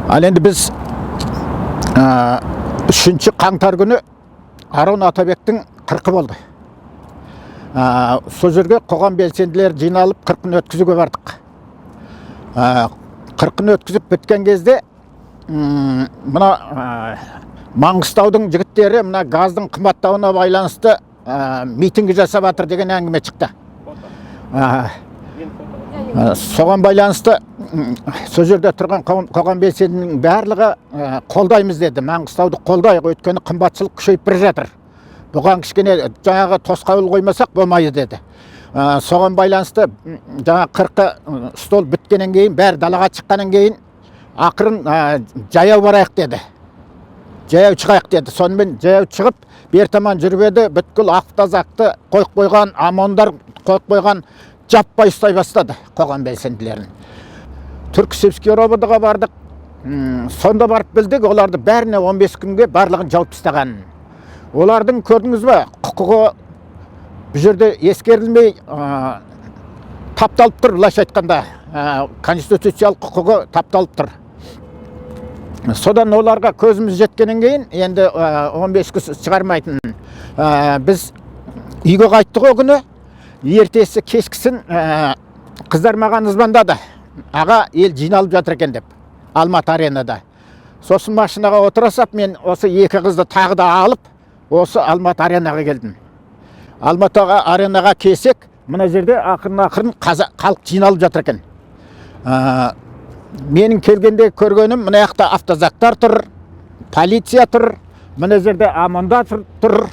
Ал енді біз 3 қаңтар күні Арон Атабектің қырқы болды. Сол жерге қоғам белсенділері жиналып, қырқын өткізуге бардық. Қырқын өткізіп біткен кезде мына Маңғыстаудың жігіттері мына газдың қымбаттауына байланысты митинг жасап жатыр деген әңгіме шықты. Соған байланысты сол жерде тұрған қоғам белсендінің барлығы қолдаймыз деді, Маңғыстауды қолдайық, өйткені қымбатшылық күшейіп бара жатыр, бұған кішкене жаңағы тосқауыл қоймасақ болмайды деді. Соған байланысты жаңа қырқы стол біткеннен кейін, бәрі далаға шыққаннан кейін, ақырын жаяу барайық деді, жаяу шығайық деді. Сонымен жаяу шығып, бер таман жүріп еді, бүткіл автозакты қойып қойған ОМОНдар қойып қойған, жаппай ұстай бастады қоғам белсенділерін. Түрксибский РОВД ға бардық. Сонда барып білдік, оларды бәріне 15 күнге барлығын жауып тастаған. Олардың, көрдіңіз ба, құқығы бұл жерде ескерілмей тапталып тұр, былайша айтқанда, конституциялық құқығы тапталып тұр. Содан оларға көзіміз жеткеннен кейін енді 15 күн шығармайтын, біз үйге қайттық. Ол күні ертесі кешкісін қыздар маған звондады, аға, ел жиналып жатыр екен деп Алматы Аренада. Сосын машинаға отыра сап, мен осы екі қызды тағы да алып, осы Алматы Аренаға келдім. Алматыға Аренаға келсек, мына жерде ақырын ақырын халық жиналып жатыр екен. Менің келгенде көргенім: мына жақта автозактар тұр, полиция тұр, мына жерде ОМОНдар тұр.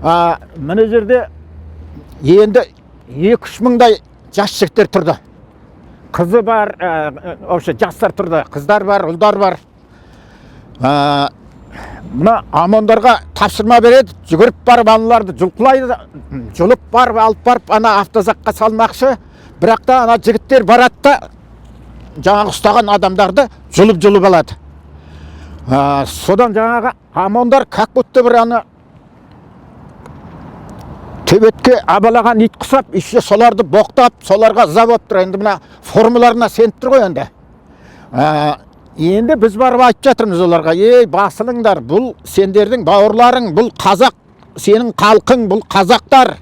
Мына жерде енді 2-3 мыңдай жас жігіттер тұрды, қызы бар, вообще жастар тұрды, қыздар бар, ұлдар бар. Мына ОМОНдарға тапсырма береді, жүгіріп барып аналарды жұлқылайды, жұлып барып, алып барып ана автозакқа салмақшы. Бірақ та ана жігіттер барады да, жаңағы ұстаған адамдарды жұлып жұлып алады. Содан жаңағы ОМОНдар как будто бір ана төбетке абалаған ит құсап, еще соларды боқтап, соларға ыза болып тұр. Енді мына формаларына сеніп тұр ғой енді. Енді біз барып айтып жатырмыз оларға: «Ей, басылыңдар, бұл сендердің бауырларың, бұл қазақ, сенің халқың, бұл қазақтар.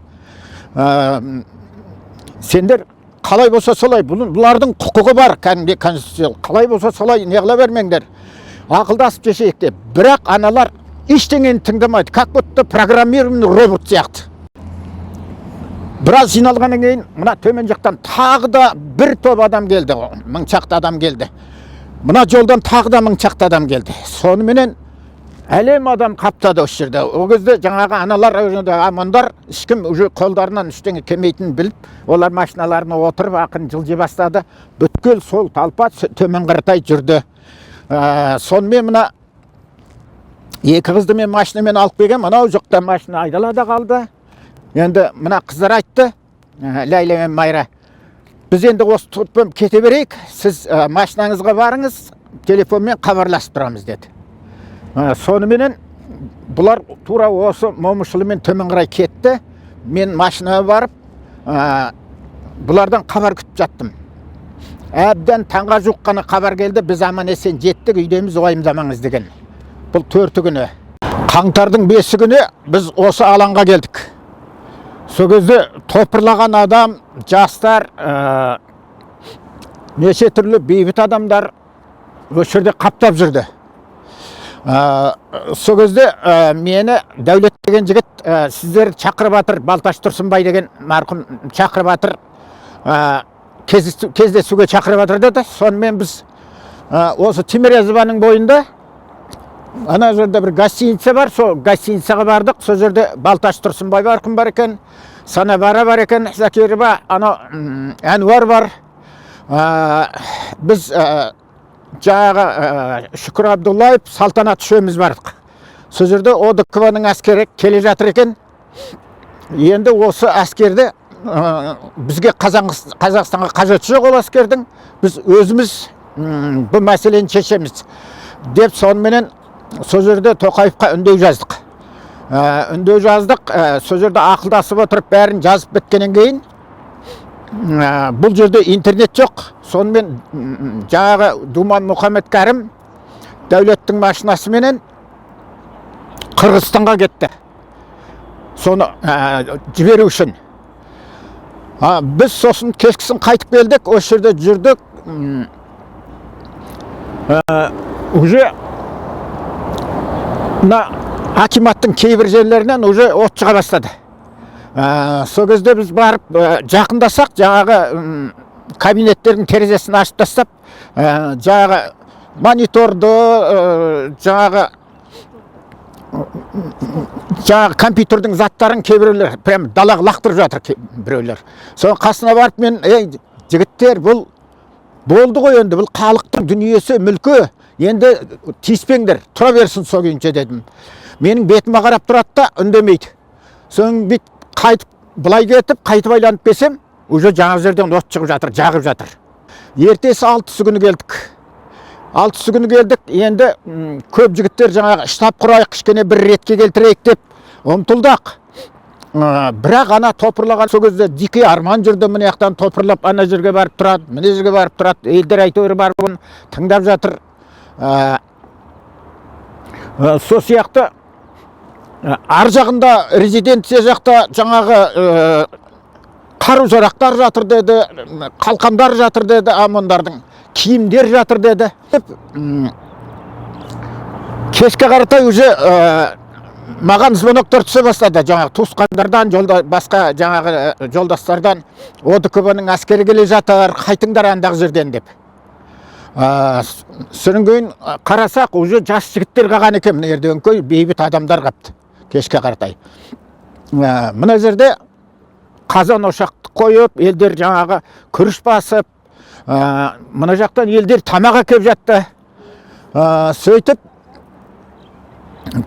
Сендер қалай болса солай, бұлардың құқығы бар кәдімгідей конституциялық, қалай болса солай не қыла бермеңдер, ақылдасып шешейік», — деп. Бірақ аналар ештеңені тыңдамайды, как будто программированный робот сияқты. Біраз жиналғаннан кейін мына төмен жақтан тағы да бір топ адам келді, мың шақты адам келді. Мына жолдан тағы да мың шақты адам келді. Соныменен әлем адам қаптады осы жерде. Ол кезде жаңағы аналар, ОМОНдар, ешкім уже қолдарынан ештеңе келмейтінін біліп, олар машиналарына отырып, ақырын жылжи бастады. Бүткіл сол толпа төмен қаратай жүрді. Сонымен мына екі қызды мен машинамен алып келген, мынау жақта машина айдалада қалды. Енді мына қыздар айтты, Ләйлә мен Майра: «Біз енді осы топпен кете берейік, сіз машинаңызға барыңыз, телефонмен хабарласып тұрамыз», — деді. Соныменен бұлар тура осы Момышұлымен төмен қарай кетті. Мен машинаға барып, бұлардан хабар күтіп жаттым. Әбден таңға жуық қана хабар келді: «Біз аман есен жеттік, үйдеміз, уайымдамаңыз», — деген. Бұл төрті күні. Қаңтардың 5-і күні біз осы алаңға келдік. Сол кезде топырлаған адам, жастар, неше түрлі бейбіт адамдар осы жерде қаптап жүрді. Сол кезде мені Дәулет деген жігіт «Сіздерді шақырып жатыр, Балташ Тұрсынбай деген марқұм шақырып жатыр, кездесуге шақырып жатыр», — деді. Сонымен біз осы Тимирязеваның бойында ана жерде бір гостиница бар, сол гостиницаға бардық. Сол жерде Балташ Тұрсынбай марқұм бар екен, Санабара бар екен, Закирова, анау Әнуар бар. Біз жаңағы Шүкір Абдуллаев, Салтанат, үшеуміз бардық. Сол жерде ОДКБ ның әскері келе жатыр екен. Енді осы әскерді бізге, Қазақстанға қажеті жоқ ол әскердің, біз өзіміз бұл мәселені шешеміз деп, соныменен сол жерде Тоқаевқа үндеу жаздық. Үндеу жаздық. Сол жерде ақылдасып отырып, бәрін жазып біткеннен кейін, бұл жерде интернет жоқ. Сонымен жаңағы Думан Мұхаммедкәрім Дәулеттің машинасыменен Қырғызстанға кетті, соны жіберу үшін. Біз сосын кешкісін қайтып келдік, осы жерде жүрдік. Уже мына акиматтың кейбір жерлерінен уже от шыға бастады. Сол кезде біз барып жақындасақ, жаңағы кабинеттердің терезесін ашып тастап, жаңағы мониторды, жаңағы компьютердің заттарын кейбіреулер прям далаға лақтырып жатыр біреулер. Соның қасына барып мен: «Ей, жігіттер, бұл болды ғой енді, бұл халықтың дүниесі, мүлкі, енді тиіспеңдер, тұра берсін сол күйінше», – дедім. Менің бетіме қарап тұрады да, үндемейді. Соң бүйтіп қайтып былай кетіп, қайтып айланып келсем, уже жаңағы жерден от шығып жатыр, жағып жатыр. Ертесі 6-сы күні келдік. 6-сы күні келдік. Енді көп жігіттер жаңағы штаб құрайық, кішкене бір ретке келтірейік деп ұмтылдық. Бірақ ана топырлаған, сол кезде Дикий Арман жүрді мына жақтан топырлап, ана жерге барып тұрады, мына жерге барып тұрады, елдер әйтеуір барып оны тыңдап жатыр. Сол сияқты ар жағында, резиденция жақта жаңағы қару жарақтар жатыр деді, қалқандар жатыр деді, ОМОНдардың киімдер жатыр деді. Кешке қаратай уже маған звоноктар түсе бастады жаңағы туысқандардан, жолда басқа жаңағы жолдастардан: «ОДКБ ның әскері келе жатыр, қайтыңдар андағы жерден», – деп. Содан кейін қарасақ, уже жас жігіттер қалған екен мына жерде, өңкей бейбіт адамдар қапты кешке қаратай. Мына жерде қазан ошақты қойып, елдер жаңағы күріш басып, мына жақтан елдер тамақ әкеліп жатты. Сөйтіп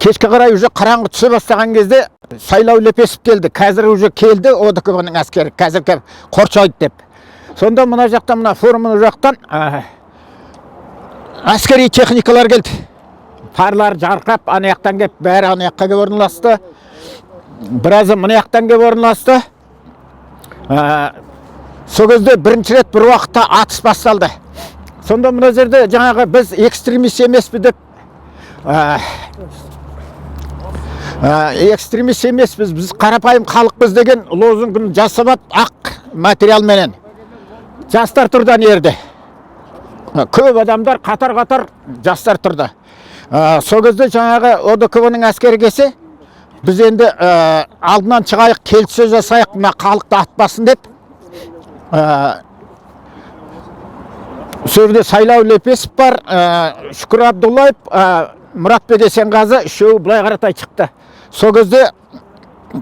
кешке қарай уже қараңғы түсе бастаған кезде Сайлау Лепесов келді: «Қазір уже келді ОДКБ ның әскері, қазір келіп қоршайды», – деп. Сонда мына жақтан, мына форумның жақтан әскери техникалар келді, фарлар жарқырап, ана жақтан келіп, бәрі ана жаққа келіп орналасты, біразы мына жақтан келіп орналасты. Сол кезде бірінші рет бір уақытта атыс басталды. Сонда мына жерде жаңағы «біз экстремист емеспіз» деп, «экстремист емеспіз, біз қарапайым халықпыз» деген лозунгін жасап алып, ақ материалменен жастар тұрды. Ана жерде көп адамдар, қатар қатар жастар тұрды. Сол кезде жаңағы ОДКБ ның әскері келсе, біз енді алдынан шығайық, келіссөз жасайық, мына халықты атпасын деп. Сол жерде Сайлау Лепесов бар, Шүкір Абдуллаев, Мұратбек Есенғазы, үшеуі былай қаратай шықты. Сол кезде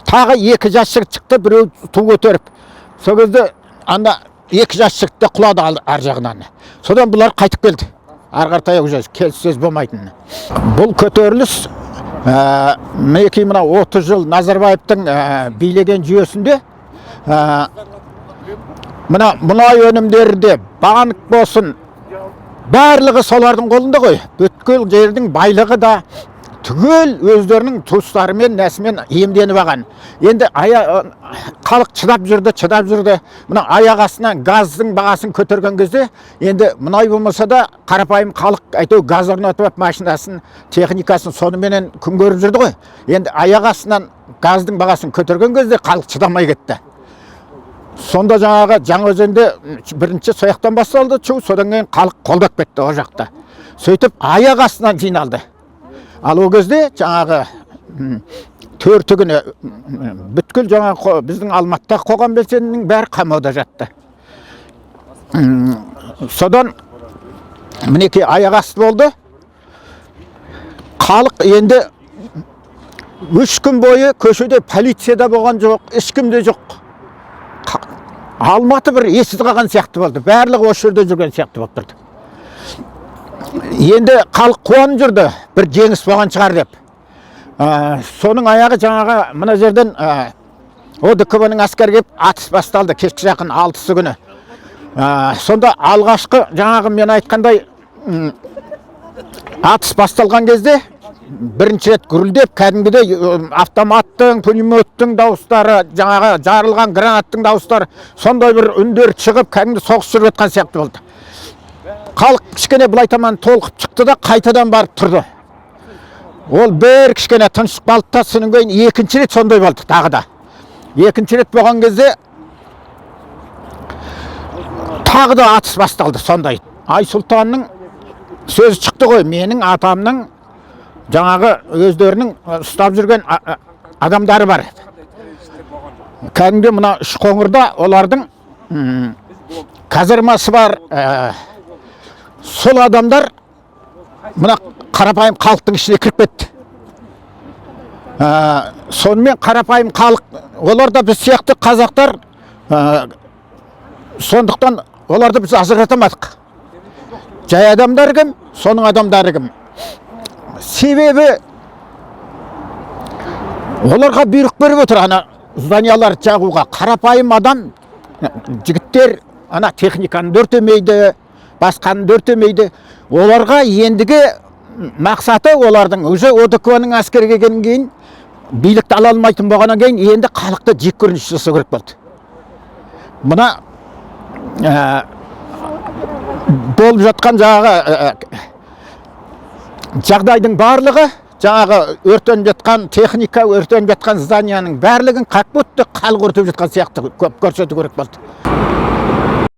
тағы екі жас жігіт шықты, біреу ту көтеріп. Сол кезде анда екі жас жігіт те құлады ар жағынан. Содан бұлар қайтып келді ары қаратай, уже келіссөз болмайтын. Бұл көтеріліс, мінекей, мына 30 жыл Назарбаевтың билеген жүйесінде мына мұнай өнімдері де, банк болсын, барлығы солардың қолында ғой. Бүткіл жердің байлығы да түгел өздерінің туыстарымен, нәсімен иемденіп алған. Енді халық шыдап жүрді, шыдап жүрді. Мына аяқ астынан газдың бағасын көтерген кезде, енді мұнай болмаса да, қарапайым халық әйтеуір газ орнатып алып, машинасын, техникасын соныменен күн көріп жүрді ғой. Енді аяқ астынан газдың бағасын көтерген кезде халық шыдамай кетті. Сонда жаңағы Жаңаөзенде бірінші сояқтан басталды шу, содан кейін халық қолдап кетті ол жақта. Сөйтіп аяқ астынан жиналды. Ал ол кезде жаңағы 4-і күні бүткіл жаңағы біздің Алматыдағы қоғам белсендінің бәрі қамауда жатты. Содан мінекей, аяқ асты болды. Халық енді 3 күн бойы көшеде полицияда болған жоқ, ешкім де жоқ. Алматы бір ессіз қалған сияқты болды, барлығы осы жерде жүрген сияқты болып тұрды. Енді халық қуанып жүрді, бір жеңіс болған шығар деп. Соның аяғы жаңағы мына жерден ОДКБ ның әскері келіп, атыс басталды кешкі жақын 6-сы күні. Сонда алғашқы жаңағы мен айтқандай атыс басталған кезде бірінші рет гүрілдеп, кәдімгідей автоматтың, пулеметтің дауыстары, жаңағы жарылған гранаттың дауыстары, сондай бір үндер шығып, кәдімгі соғыс жүріп жатқан сияқты болды. Халық кішкене былай таман толқып шықты да, қайтадан барып тұрды. Ол бір кішкене тыныштық болды да, содан кейін екінші рет сондай болды тағы да. Екінші рет болған кезде тағы да атыс басталды сондай. Айсұлтанның сөзі шықты ғой, менің атамның жаңағы өздерінің ұстап жүрген адамдары бар. Кәдімгі мына Үшқоңырда олардың казармасы бар, сол адамдар мына қарапайым халықтың ішіне кіріп кетті. Сонымен қарапайым халық, олар да біз сияқты қазақтар, сондықтан оларды біз ажырата алмадық. Жай адамдар кім, соның адамдары кім? Себебі оларға бұйрық беріп отыр ана зданияларды жағуға. Қарапайым адам, жігіттер ана техниканы да өртемейді, басқаны да өртемейді. Оларға ендігі мақсаты олардың уже ОДК-ның әскері келгеннен кейін, билікті ала алмайтын болғаннан кейін, енді халықты жек көрініш жасау керек болды. Мына болып жатқан жаңағы жағдайдың барлығы, жаңағы өртеніп жатқан техника, өртеніп жатқан зданияның барлығын как будто халық өртеп жатқан сияқты көп көрсету керек болды.